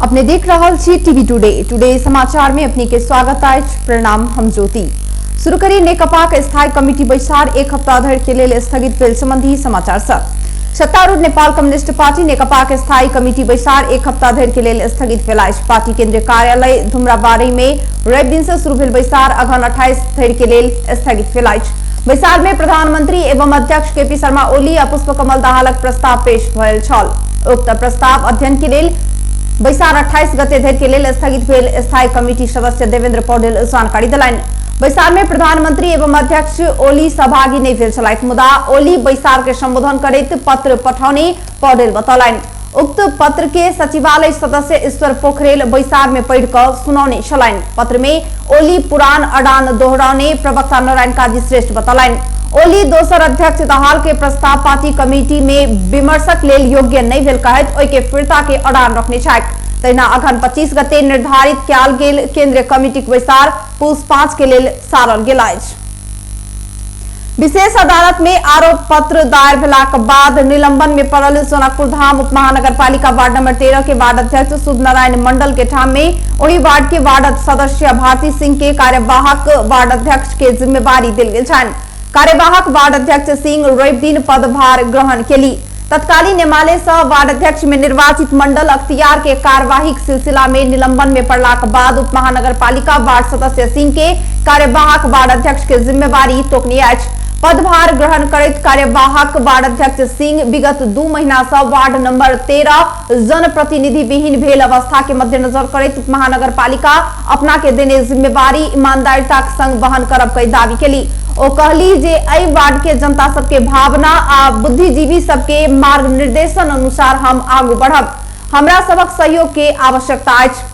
अपने देख रहल छी टीवी टुडे। टुडे समाचार में अपने के स्वागत अछि। प्रणाम, हम ज्योति। शुरू करी नेकपाक स्थायी कमिटी बैसार एक हफ्ता धरि के लेल स्थगित भेल संबंधी समाचार सब। सत्तारूढ़ नेपाल कम्युनिस्ट पार्टी नेकपाक स्थायी कमिटी बैसार एक हफ्ता धरि के लेल स्थगित भेल अछि। पार्टी केंद्रीय कार्यालय धुमराबाड़ी में रवि दिन से शुरू भेल बैसार अघन 28 धरि के लेल स्थगित भेल अछि। बैसार में प्रधानमंत्री एवं अध्यक्ष केपी शर्मा ओली आ पुष्पकमल दाहालक प्रस्ताव पेश भेल छल। उक्त प्रस्ताव अध्ययन के लेल बैसार 28 गते धरि के लेल स्थगित भेल स्थायी कमिटी सदस्य देवेंद्र पौडेल जानकारी देलनि। बैसार में प्रधानमंत्री एवं अध्यक्ष ओली सहभागी नहीं भेल छलथि, मुदा ओली बैसार के संबोधन करैत पत्र पठौने पौडेल बतौलनि। उक्त पत्र के सचिवालय सदस्य ईश्वर पोखरेल बैसार में पढ़ि कऽ सुनौने छलनि। पत्र में ओली पुरान अडान दोहरौने प्रवक्ता नारायण काजी श्रेष्ठ बतौलनि। ओली दोसर अध्यक्ष दाहाल के प्रस्ताव पार्टी कमिटी में विमर्शक लेल योग्य नहीं भेल कहैत ओहि के फिरता के अडान रखने छथि। तहिना अघन 25 गते निर्धारित कयल गेल केंद्रीय कमिटीक बैसार पुस 5 के लेल सारल गेल अछि। विशेष अदालत में आरोप पत्र दायर भेलाक बाद निलंबन में पड़ल जनकपुर धाम उप महानगरपालिका वार्ड नंबर 13 के वार्ड अध्यक्ष शुभ नारायण मंडल के ठाम में वही वार्ड के वार्ड सदस्य भारती सिंह के कार्यवाहक वार्ड अध्यक्ष के जिम्मेवारी देल गेल छनि। कार्यवाहक वार्ड अध्यक्ष सिंह रवि दिन पदभार ग्रहण केली। तत्कालीन एमाले सह वार्ड अध्यक्ष में निर्वाचित मंडल अख्तियार के कार्यवाहीक सिलसिला में निलंबन में पड़लाक बाद उप महानगरपालिका वार्ड सदस्य सिंह के कार्यवाहक वार्ड अध्यक्ष के जिम्मेवारी तोकने अछि। पदभार ग्रहण करैत कार्यवाहक वार्ड अध्यक्ष सिंह विगत 2 महीना से वार्ड नंबर 13 जनप्रतिनिधि विहीन भेल अवस्था के मद्देनजर करैत उप महानगरपालिका अपना के देने जिम्मेवारी ईमानदारिता के संग वहन करब के दावी केली। ओ कहली जे एहि वार्ड के जनता सबके भावना आ बुद्धिजीवी सबके मार्ग निर्देशन अनुसार हम आगू बढ़ब, हमरा सबक सहयोग के आवश्यकता अछि।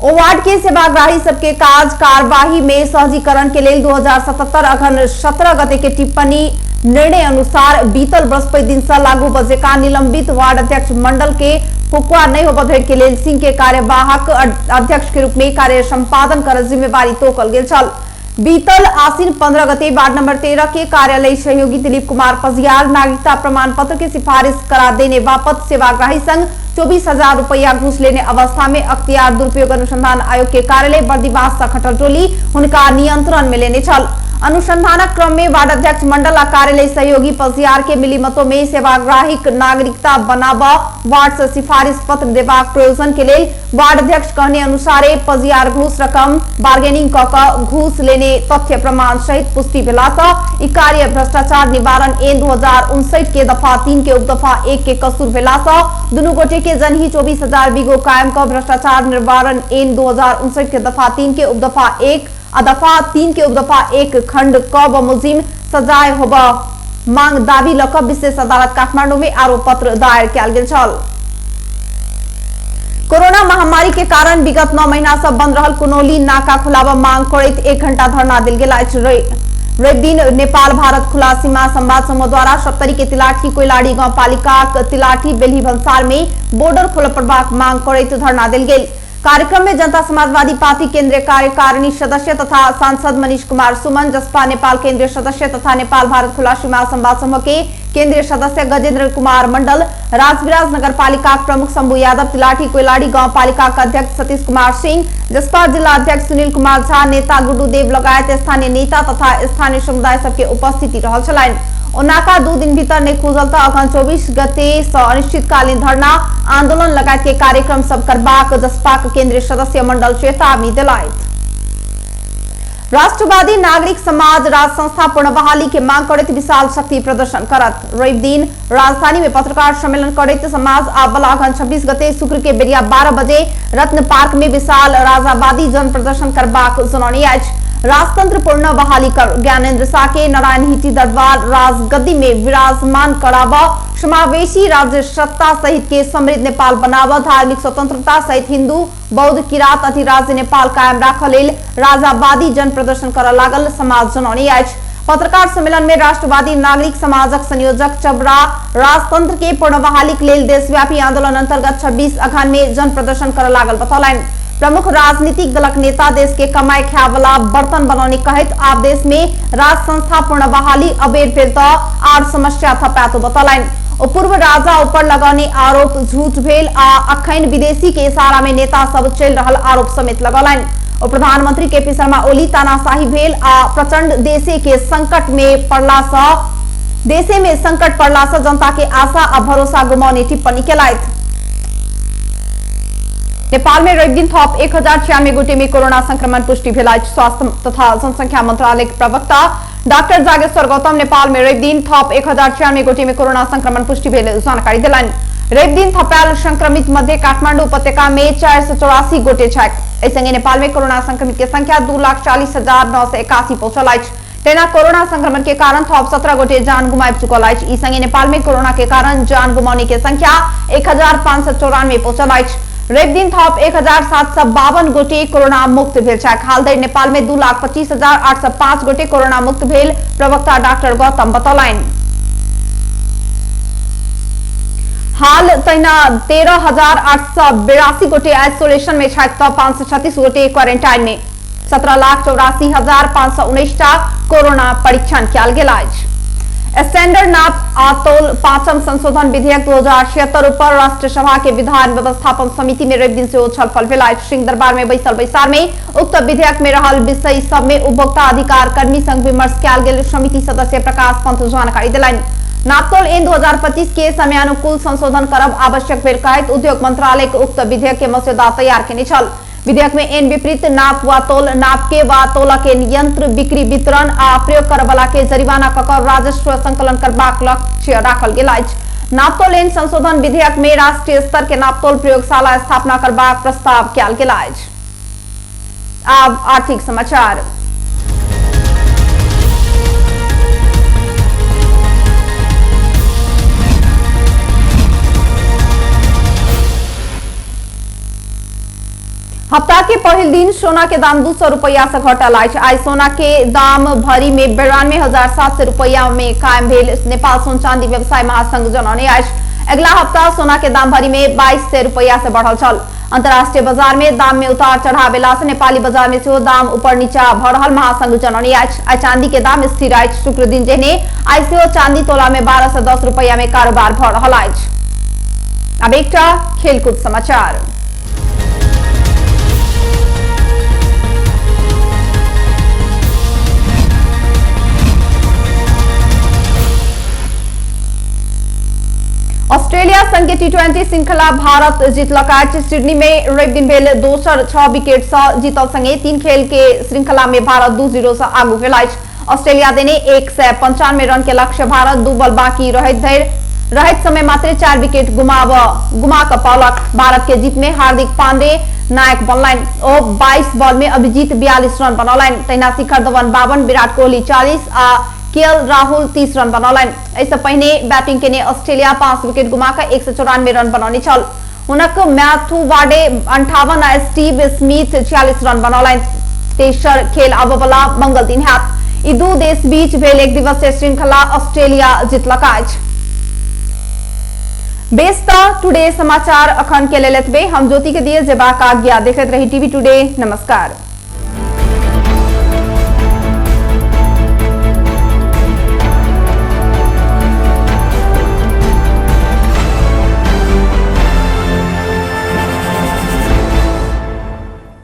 ओ वार्ड के सेवाग्राही सबके काज कार्यवाही में सहजीकरण के लेल 2077 अघन 17 गते के टिप्पणी निर्णय अनुसार बीतल बृहस्पति दिन से लागू बजेका निलंबित वार्ड अध्यक्ष मंडल के फुकुआ नहीं होबय धरि के लेल सिंह के कार्यवाहक अध्यक्ष के रूप में कार्य संपादन कर जिम्मेवारी तोकल गेल छल। बीतल आसिन 15 गते वार्ड नंबर 13 के कार्यालय सहयोगी दिलीप कुमार पजियार नागरिकता प्रमाण पत्र के सिफारिश करा देने बापत सेवाग्राही संग 24,000 रुपया घूस लेने अवस्था में अख्तियार दुरुपयोग अनुसंधान आयोग के कार्यालय बर्दिवास सँ खटल टोली हुनका नियंत्रण में लेने छल। अनुसंधानक क्रम में वार्ड अध्यक्ष मंडल आ कार्यालय सहयोगी पजियार के मिलीमतो में सेवाग्राहीक नागरिकता बनाबऽ वार्ड से सिफारिश पत्र देबाक प्रयोजन के लेल वार्ड अध्यक्ष कहने अनुसारे पजियार घूस रकम बार्गेनिंग क कऽ घूस लेने तथ्य प्रमाण सहित पुष्टि भेला सँ ई कार्य भ्रष्टाचार निवारण ऐन 2059 के दफा 3 के उपदफा 1 के कसूर भेला सँ दुनू गोटे के जनही 24,000 बीगो कायम क भ्रष्टाचार निवारण ऐन 2059 के दफा 3 के उपदफा 1 आ दफा 3 के उपदफा 1 खंड क बमोजिम सजाय होब मांग दावी ल कऽ विशेष अदालत काठमांडू में आरोप पत्र दायर कयल गेल छल। कोरोना महामारी के कारण विगत 9 महीना से बंद रहल कुनौली नाका खुलाबऽ मांग करैत 1 घंटा धरना देल गेल अछि। रवि दिन नेपाल भारत खुला सीमा संवाद समूह द्वारा सप्तरी के तिलाठी कोइलाड़ी गांवपालिकाक तिलाठी बेलही भंसार में बॉर्डर खोलऽ पड़बाक मांग करैत धरना देल गेल। कार्यक्रम में जनता समाजवादी पार्टी केंद्रीय कार्यकारिणी सदस्य तथा सांसद मनीष कुमार सुमन, जसपा नेपाल केंद्रीय सदस्य तथा नेपाल भारत खुला सीमा संवाद समूह के केंद्रीय सदस्य गजेंद्र कुमार मंडल, राजविराज नगरपालिका प्रमुख शंभू यादव, तिलाठी कोइलाड़ी गांवपालिका के अध्यक्ष सतीश कुमार सिंह, जसपा जिला अध्यक्ष सुनील कुमार झा, नेता गुड्डू देव लगायत स्थानीय नेता तथा स्थानीय समुदाय सबके उपस्थिति रहल छलनि। ओ नाका 2 दिन भीतर नहीं खुजल त अघन 24 गते सँ अनिश्चितकालीन धरना आंदोलन लगायत के कार्यक्रम सब करबाक जसपाक केंद्रीय सदस्य मंडल चेतावनी देलथि। राष्ट्रवादी नागरिक समाज राज संस्था पुनर्बहाली के मांग करैत विशाल शक्ति प्रदर्शन करत। रवि दिन राजधानी में पत्रकार सम्मेलन करैत समाज आब अघन 26 गते शुक्र के बेरिया 12 बजे रत्न पार्क में विशाल राजावादी जन प्रदर्शन करबाक जनौने अछि। राजतंत्र पुनः बहाली कर ज्ञानेन्द्र शाह के नारायण हिटी दरबार राजगद्दी में विराजमान कराब, समावेशी राज्य सत्ता सहित के समृद्ध नेपाल बनाब, धार्मिक स्वतंत्रता सहित हिंदू बौद्ध किरात अधिराज्य नेपाल कायम राखऽ लेल राजावादी जन प्रदर्शन करऽ लागल समाज जनौने अछि। पत्रकार सम्मेलन में राष्ट्रवादी नागरिक समाजक संयोजक चबरा राजतंत्र के पुनर्बहाली के लेल देशव्यापी आंदोलन अंतर्गत 26 अघन में जन प्रदर्शन करऽ लागल बतौलनि। प्रमुख राजनीतिक दलक नेता देश के कमाई खाय वाला बर्तन बनौने कहैत आब देश में राज संस्था पुनर्बहाली अबेर भेल त आर समस्या थपायत बतौलनि। ओ पूर्व राजा ऊपर लगौने आरोप झूठ भेल आ अखन विदेशी के इशारा में नेता सब चलि रहल आरोप समेत लगौलनि। ओ प्रधानमंत्री केपी शर्मा ओली तानाशाही भेल आ प्रचंड देशे के संकट में पड़ला सँ देशे में संकट पड़ला सँ जनता के आशा आ भरोसा गुमाउने टिप्पणी केलथि। नेपाल में रवि दिन थप 1096 गोटे में कोरोना संक्रमण पुष्टि भेल अछि। स्वास्थ्य तथा जनसंख्या मंत्रालय के प्रवक्ता डॉक्टर जागेश्वर गौतम नेपाल में रवि दिन थप 1096 गोटे में कोरोना संक्रमण पुष्टि भेल जानकारी देलनि। रवि दिन थपायल संक्रमित मध्य काठमांडू उपत्यका में 484 गोटे छथि। एहि संगे नेपाल में कोरोना संक्रमित के संख्या 2,40,981 पहुंचल अछि। तेना कोरोना संक्रमण के कारण थप 17 गोटे जान गुमाबि चुकल अछि। ई संगे नेपाल में कोरोना के कारण जान गुमाउने के संख्या 1594 पहुंचल अछि। रवि दिन थप 1752 गोटे कोरोना मुक्त भेल छथि। हाल धरि नेपाल में 2,25,805 गोटे कोरोना मुक्त भेल प्रवक्ता डॉक्टर गौतम बतौलनि। हाल तहिना 13,882 गोटे आइसोलेशन में छथि तऽ 536 गोटे क्वारेंटाइन में। 17,84,519 टा कोरोना परीक्षण कयल गेल अछि। स्टैंडर्ड नाप आ तौल 5म संशोधन विधेयक 2076 ऊपर राष्ट्रसभा के विधान व्यवस्थापन समिति में रवि दिन सेहो छलफल भेल अछि। सिंह दरबार में बैसल बैसार में उक्त विधेयक में रहल विषय सब में उपभोक्ता अधिकार कर्मी संग विमर्श कयल गेल समिति सदस्य प्रकाश पंत जानकारी देलनि। नापतोल एन 2025 के समयानुकूल संशोधन करब आवश्यक भेल कहैत उद्योग मंत्रालय के उक्त विधेयक के मसौदा तैयार केने छल। विधेयक में एन विपरीत नाप वा तौल नाप के वा तौल के यंत्र बिक्री वितरण आ प्रयोग करबला के जरिमाना क कऽ राजस्व संकलन करबाक लक्ष्य राखल गेल अछि। नापतोल एन संशोधन विधेयक में राष्ट्रीय स्तर के नापतोल प्रयोगशाला स्थापना करबाक प्रस्ताव कयल गेल अछि। आब आर्थिक समाचार। हफ्ता के पहिल दिन सोना के दाम 200 रुपया से घटल अछि। आइ सोना के दाम भरी में 92,700 रुपया में कायम भेल नेपाल सोन चांदी व्यवसाय महासंघ जनौने अछि। अगला हफ्ता सोना के दाम भरी में 2200 रुपया से बढ़ल छल। अंतर्राष्ट्रीय बाजार में दाम में उतार चढ़ाव भेला से नेपाली बाजार में सेहो दाम ऊपर नीचा भ रहल महासंघ जनौने अछि। आइ चांदी के दाम स्थिर अछि। शुक्र दिन जेहने आइ सेहो चांदी तोला में 1210 रुपया में कारोबार भ रहल अछि। अब एकटा खेलकूद समाचार। ऑस्ट्रेलिया संग के टी20 श्रृंखला भारत जीतलक अछि। सिडनी में रवि दिन भेल दोसर 6 विकेट से जीतल संगे 3 खेल के श्रृंखला में भारत 2-0 से आगू भेल अछि। ऑस्ट्रेलिया देने 195 रन के लक्ष्य भारत 2 बॉल बाकी रहैत समय मात्र 4 विकेट गुमा कऽ पौलक। भारत के जीत में हार्दिक पांडे नायक बनलनि। ओ 22 बॉल में अभिजीत 42 रन बनौलनि। तहिना शिखर धवन 52, विराट कोहली 40 आ केएल राहुल 30 रन बनौलनि। एहिसँ पहिने बैटिंग केने ऑस्ट्रेलिया 5 विकेट गुमा कऽ 194 रन बनौने छल। हुनक मैथ्यू वाडे 58 आ स्टीव स्मिथ 46 रन बनौलनि। तेसर खेल आबऽवला मंगल दिन हैत। ई दू देश बीच भेल एक दिवसीय श्रृंखला ऑस्ट्रेलिया जीतलक अछि। बेस तऽ टुडे समाचार अखन के लेल एतबे। हम ज्योति के दिए जेबाक आज्ञा। देखैत रही टीवी टुडे। नमस्कार।